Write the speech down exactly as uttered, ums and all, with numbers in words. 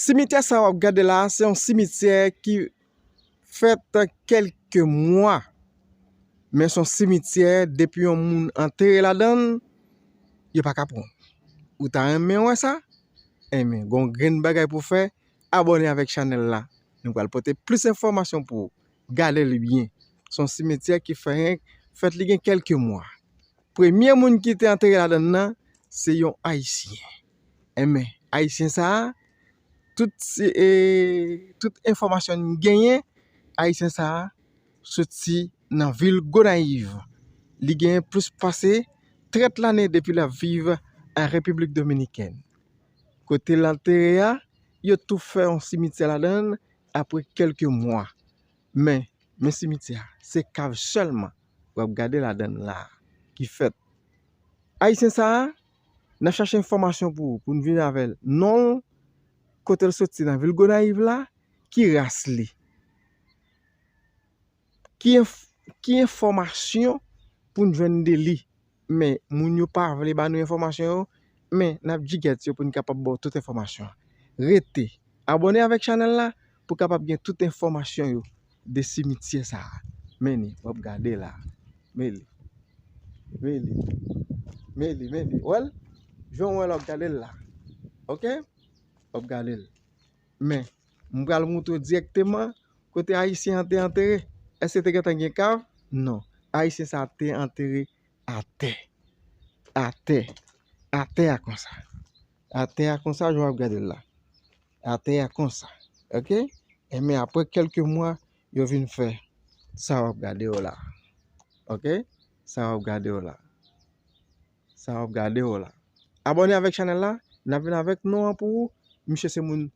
Simityè sa w ap gade la, se yon simityè ki fèt kèlke mwa. Men se yon simityè, depi yon moun antere ladan l, yo pa ka pran w. Ou ta renmen wè sa? Enben, gen yon grenn bagay pou w fè, abòne avèk chanèl la. Nou pral pote plis enfòmasyon pou ou. Gade li byen. Se yon simityè ki fè, fèt li gen kèlke mwa. Premye moun ki te antere ladan l nan, se yon Ayisyen. Enben, Ayisyen sa a, tout, e, tout enfòmasyon n genyen, Ayisyen sa a soti nan vil Gonayiv. Li genyen plis pase trant lane depi l ap viv an Repiblik Dominikèn. Kote l antere a, yo tou fè yon simityè ladan l apre kèlke mwa. Men, men simityè a, se kav sèlman w ap gade ladan l la ki fèt. Ayisyen sa a, n ap chache enfòmasyon pou, pou n vin avè l. Non l, kote l soti nan vil Gonayiv la, ki ras li. Ki enf-, ki enfòmasyon pou n jwenn de li. Men, moun yo pa vle ba nou enfòmasyon yo, men n ap jigèt yo pou n kapab ba w tout enfòmasyon. Rete abòne avèk chanèl la pou w kapab gen tout enfòmasyon yo de simityè sa a. Men li, w ap gade la. Men li. Men li. Men li, men li. Wè l? Jan w wè l, w ap gade l la. Oke? W ap gade l. Men, m pral montre w dirèkteman kote Ayisyen an te antere. Èske te gentan gen kav? Non. Ayisyen sa a te antere atè. Atè. Atè a konsa. Atè a konsa, jan w ap gade l la. Atè a konsa. Oke? Enben, apre kèlke mwa, yo vin fè sa w ap gade yo la. Oke? Sa w ap gade yo la. Sa w ap gade yo la. Abòne avèk chanèl la, n ap vin avèk non an pou ou. Misye se moun